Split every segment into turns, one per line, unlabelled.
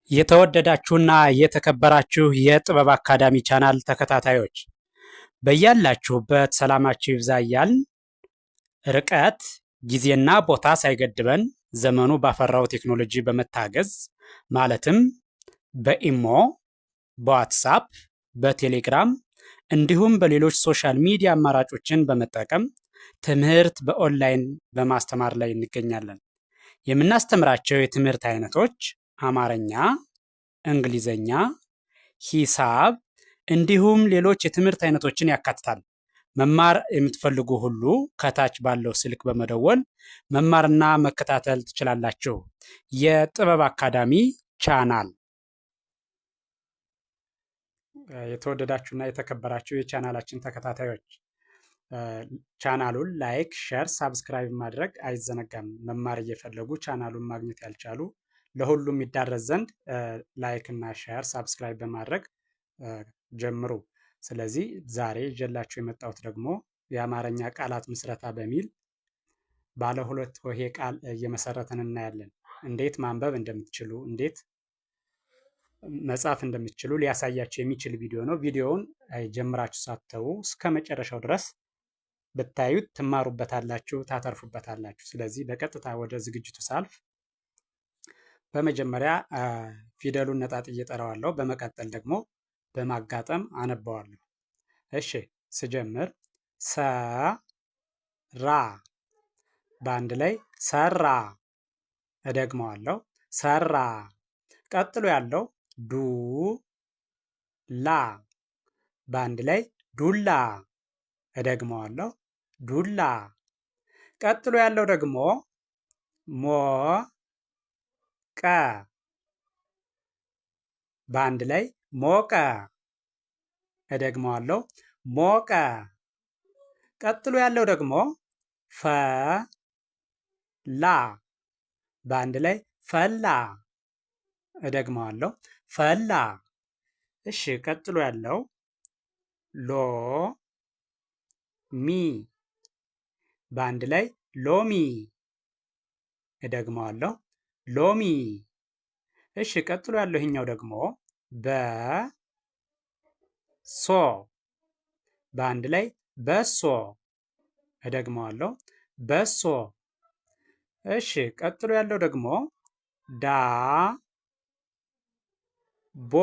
የተወደዳችሁና የተከበራችሁ የጥበብ አካዳሚ ቻናል ተከታታዮች፣ በያላችሁበት ሰላማችሁ ይብዛ እያልን ርቀት፣ ጊዜና ቦታ ሳይገድበን ዘመኑ ባፈራው ቴክኖሎጂ በመታገዝ ማለትም በኢሞ፣ በዋትሳፕ፣ በቴሌግራም እንዲሁም በሌሎች social media አማራጮችን በመጠቀም ትምህርት በኦንላይን በማስተማር ላይ እንገኛለን። የምናስተምራቸው የትምህርት አይነቶች አማርኛ፣ እንግሊዘኛ፣ ሂሳብ እንዲሁም ሌሎች የትምህርት አይነቶችን ያካትታል። መማር የምትፈልጉ ሁሉ ከታች ባለው ስልክ በመደወል መማርና መከታተል ትችላላችሁ። የጥበብ አካዳሚ ቻናል። የተወደዳችሁና የተከበራችሁ የቻናላችን ተከታታዮች፣ ቻናሉን like፣ share፣ subscribe ማድረግ አይዘነጋም። መማር እየፈለጉ ቻናሉን ማግኘት ያልቻሉ ለሁሉም ይዳረስ ዘንድ like እና share subscribe በማድረግ ጀምሩ። ስለዚህ ዛሬ ይዤላችሁ የመጣሁት ደግሞ የአማርኛ ቃላት ምስረታ በሚል ባለ ሁለት ሆሄ ቃል እየመሰረትን እናያለን። እንዴት ማንበብ እንደምትችሉ፣ እንዴት መጻፍ እንደምትችሉ ሊያሳያችሁ የሚችል ቪዲዮ ነው። ቪዲዮውን ጀምራችሁ ሳትተዉ እስከ መጨረሻው ድረስ ብታዩት ትማሩበታላችሁ፣ ታተርፉበታላችሁ። ስለዚህ በቀጥታ ወደ ዝግጅቱ ሳልፍ በመጀመሪያ ፊደሉን ነጣጥዬ እጠራዋለሁ። በመቀጠል ደግሞ በማጋጠም አነባዋለሁ። እሺ፣ ስጀምር ሰ ራ፣ በአንድ ላይ ሰራ። እደግመዋለሁ፣ ሰራ። ቀጥሎ ያለው ዱ ላ፣ በአንድ ላይ ዱላ። እደግመዋለሁ፣ ዱላ። ቀጥሎ ያለው ደግሞ ሞ ቀ፣ በአንድ ላይ ሞቀ። እደግመዋለሁ፣ ሞቀ። ቀጥሎ ያለው ደግሞ ፈ ላ፣ በአንድ ላይ ፈላ። እደግመዋለሁ፣ ፈላ። እሺ፣ ቀጥሎ ያለው ሎ ሚ፣ በአንድ ላይ ሎሚ። እደግመዋለሁ፣ ሎሚ። እሺ፣ ቀጥሎ ያለው ይሄኛው ደግሞ በ ሶ፣ በአንድ ላይ በሶ። እደግመዋለሁ፣ በሶ። እሺ፣ ቀጥሎ ያለው ደግሞ ዳ ቦ፣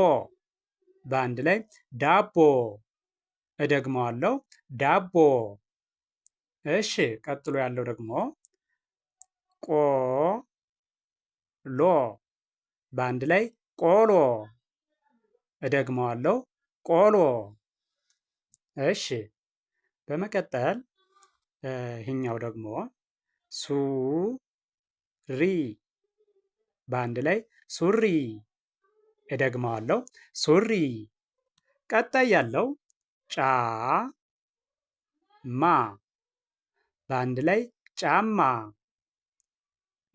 በአንድ ላይ ዳቦ። እደግመዋለሁ፣ ዳቦ። እሺ፣ ቀጥሎ ያለው ደግሞ ቆ ሎ፣ በአንድ ላይ ቆሎ። እደግመዋለሁ፣ ቆሎ። እሺ፣ በመቀጠል ይህኛው ደግሞ ሱሪ፣ በአንድ ላይ ሱሪ። እደግመዋለሁ፣ ሱሪ። ቀጣይ ያለው ጫ ማ፣ በአንድ ላይ ጫማ።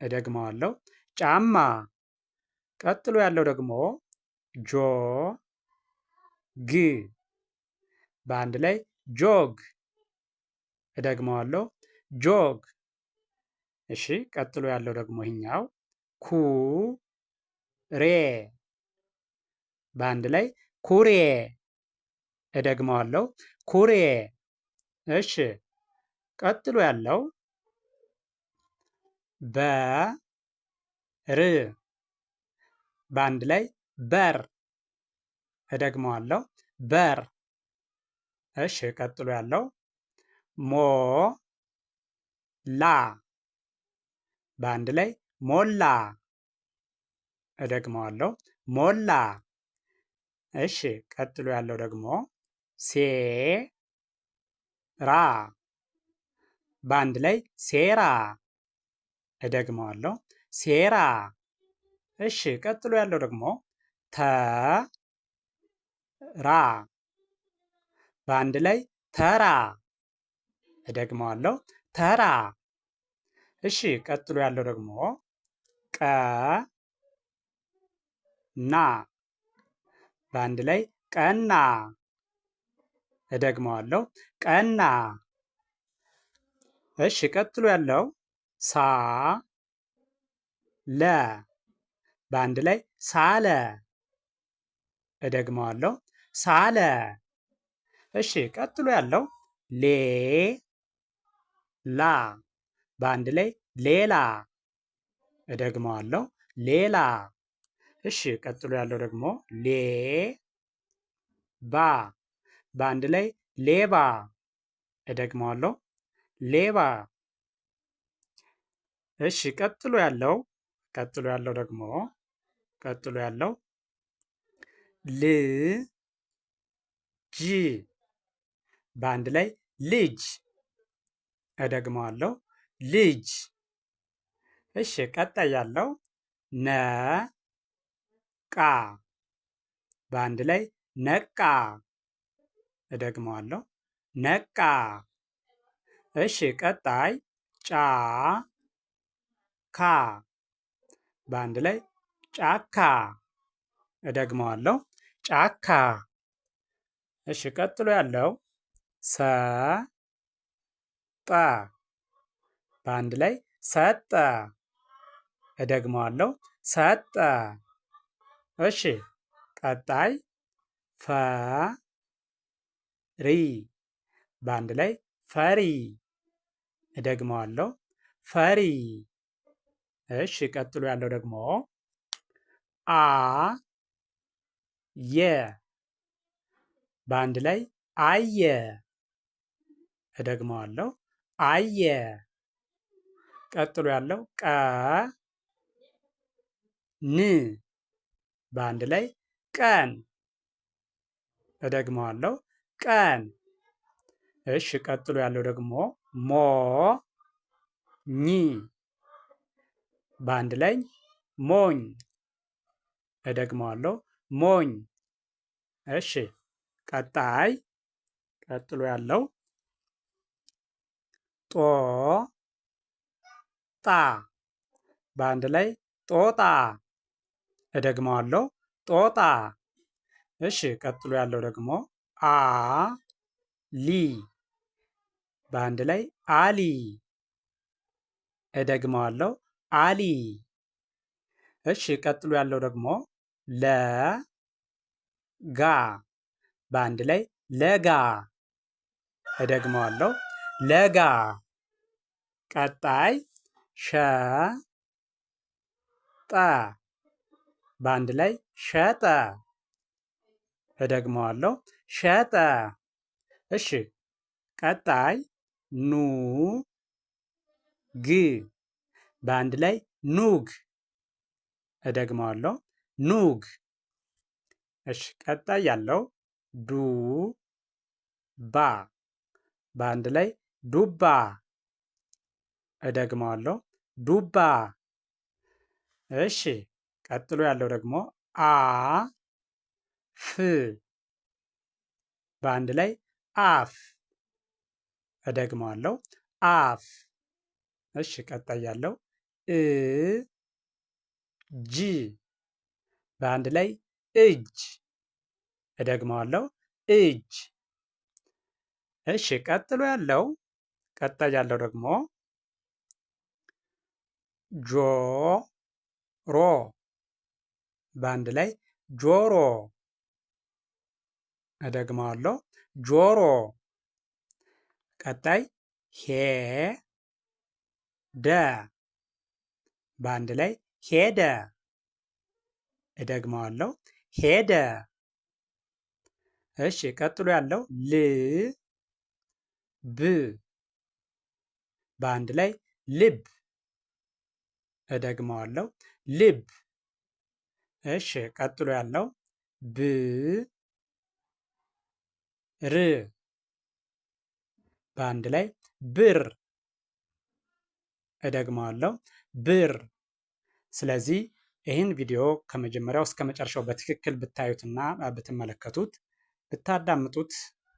እደግመዋለሁ፣ ጫማ። ቀጥሎ ያለው ደግሞ ጆ ግ፣ በአንድ ላይ ጆግ። እደግመዋለሁ፣ ጆግ። እሺ፣ ቀጥሎ ያለው ደግሞ ይሄኛው ኩ ሬ፣ በአንድ ላይ ኩሬ። እደግመዋለሁ፣ ኩሬ። እሺ፣ ቀጥሎ ያለው በር፣ በአንድ ላይ በር። እደግመዋለሁ፣ በር። እሺ፣ ቀጥሎ ያለው ሞ ላ፣ በአንድ ላይ ሞላ። እደግመዋለሁ፣ ሞላ። እሺ፣ ቀጥሎ ያለው ደግሞ ሴ ራ፣ በአንድ ላይ ሴራ። እደግመዋለሁ፣ ሴራ። እሺ፣ ቀጥሎ ያለው ደግሞ ተ ራ፣ በአንድ ላይ ተራ። እደግመዋለሁ፣ ተራ። እሺ፣ ቀጥሎ ያለው ደግሞ ቀ ና፣ በአንድ ላይ ቀና። እደግመዋለሁ፣ ቀና። እሺ፣ ቀጥሎ ያለው ሳ ለ፣ በአንድ በአንድ ላይ ሳለ። እደግመዋለሁ፣ ሳለ። እሺ፣ ቀጥሎ ያለው ሌ ላ በአንድ ላይ ሌላ። እደግመዋለሁ፣ ሌላ። እሺ፣ ቀጥሎ ያለው ደግሞ ሌ ባ በአንድ ላይ ሌባ። እደግመዋለሁ፣ ሌባ። እሺ፣ ቀጥሎ ያለው ደግሞ ቀጥሎ ያለው ል ጅ በአንድ ላይ ልጅ። እደግመዋለሁ፣ ልጅ። እሺ፣ ቀጣይ ያለው ነ ቃ በአንድ ላይ ነቃ። እደግመዋለሁ፣ ነቃ። እሺ፣ ቀጣይ ጫ ካ በአንድ ላይ ጫካ። እደግመዋለሁ፣ ጫካ። እሺ፣ ቀጥሎ ያለው ሰ ጠ በአንድ ላይ ሰጠ። እደግመዋለሁ፣ ሰጠ። እሺ፣ ቀጣይ ፈ ሪ በአንድ ላይ ፈሪ። እደግመዋለሁ፣ ፈሪ። እሺ፣ ቀጥሎ ያለው ደግሞ አ የ በአንድ ላይ አየ። እደግመዋለሁ፣ አየ። ቀጥሎ ያለው ቀ ን በአንድ ላይ ቀን። እደግመዋለሁ፣ ቀን። እሺ፣ ቀጥሎ ያለው ደግሞ ሞ ኝ በአንድ ላይ ሞኝ። እደግመዋለሁ፣ ሞኝ። እሺ፣ ቀጣይ ቀጥሎ ያለው ጦ ጣ በአንድ ላይ ጦጣ። እደግመዋለሁ፣ ጦጣ። እሺ፣ ቀጥሎ ያለው ደግሞ አ ሊ በአንድ ላይ አሊ። እደግመዋለሁ፣ አሊ። እሺ፣ ቀጥሎ ያለው ደግሞ ለ ጋ በአንድ ላይ ለጋ። እደግመዋለሁ፣ ለጋ። ቀጣይ ሸ ጠ በአንድ ላይ ሸጠ። እደግመዋለሁ፣ ሸጠ። እሺ፣ ቀጣይ ኑ ግ በአንድ ላይ ኑግ። እደግመዋለሁ፣ ኑግ። እሺ፣ ቀጣይ ያለው ዱ ባ በአንድ ላይ ዱባ። እደግመዋለሁ፣ ዱባ። እሺ፣ ቀጥሎ ያለው ደግሞ አ ፍ በአንድ ላይ አፍ። እደግመዋለሁ፣ አፍ። እሺ፣ ቀጣይ ያለው እ ጅ በአንድ ላይ እጅ። እደግመዋለሁ፣ እጅ። እሺ፣ ቀጥሎ ያለው ቀጣይ ያለው ደግሞ ጆ ሮ በአንድ ላይ ጆሮ። እደግመዋለሁ፣ ጆሮ። ቀጣይ ሄ ደ በአንድ ላይ ሄደ። እደግመዋለሁ፣ ሄደ። እሺ፣ ቀጥሎ ያለው ል ብ በአንድ ላይ ልብ። እደግመዋለሁ፣ ልብ። እሺ፣ ቀጥሎ ያለው ብ ር በአንድ ላይ ብር። እደግመዋለሁ፣ ብር። ስለዚህ ይህን ቪዲዮ ከመጀመሪያው እስከ መጨረሻው በትክክል ብታዩትና ብትመለከቱት ብታዳምጡት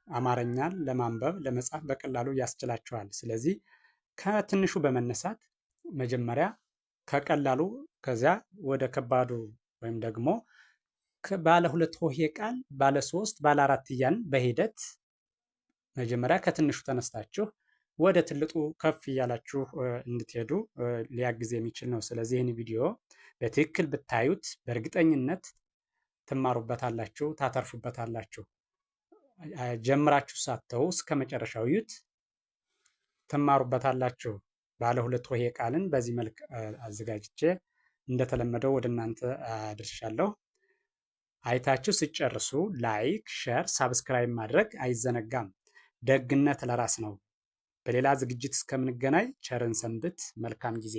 አማርኛን ለማንበብ ለመጻፍ በቀላሉ ያስችላችኋል። ስለዚህ ከትንሹ በመነሳት መጀመሪያ ከቀላሉ ከዚያ ወደ ከባዱ ወይም ደግሞ ባለ ሁለት ሆሄ ቃል፣ ባለ ሶስት፣ ባለ አራት እያልን በሂደት መጀመሪያ ከትንሹ ተነስታችሁ ወደ ትልቁ ከፍ እያላችሁ እንድትሄዱ ሊያግዝ የሚችል ነው። ስለዚህ ይህን ቪዲዮ በትክክል ብታዩት በእርግጠኝነት ትማሩበታላችሁ፣ ታተርፉበታላችሁ። ጀምራችሁ ሳትተው እስከ መጨረሻው እዩት፣ ትማሩበታላችሁ። ባለ ሁለት ሆሄ ቃልን በዚህ መልክ አዘጋጅቼ እንደተለመደው ወደ እናንተ አድርሻለሁ። አይታችሁ ሲጨርሱ like፣ share፣ subscribe ማድረግ አይዘነጋም። ደግነት ለራስ ነው። በሌላ ዝግጅት እስከምንገናኝ ቸር እንሰንብት። መልካም ጊዜ።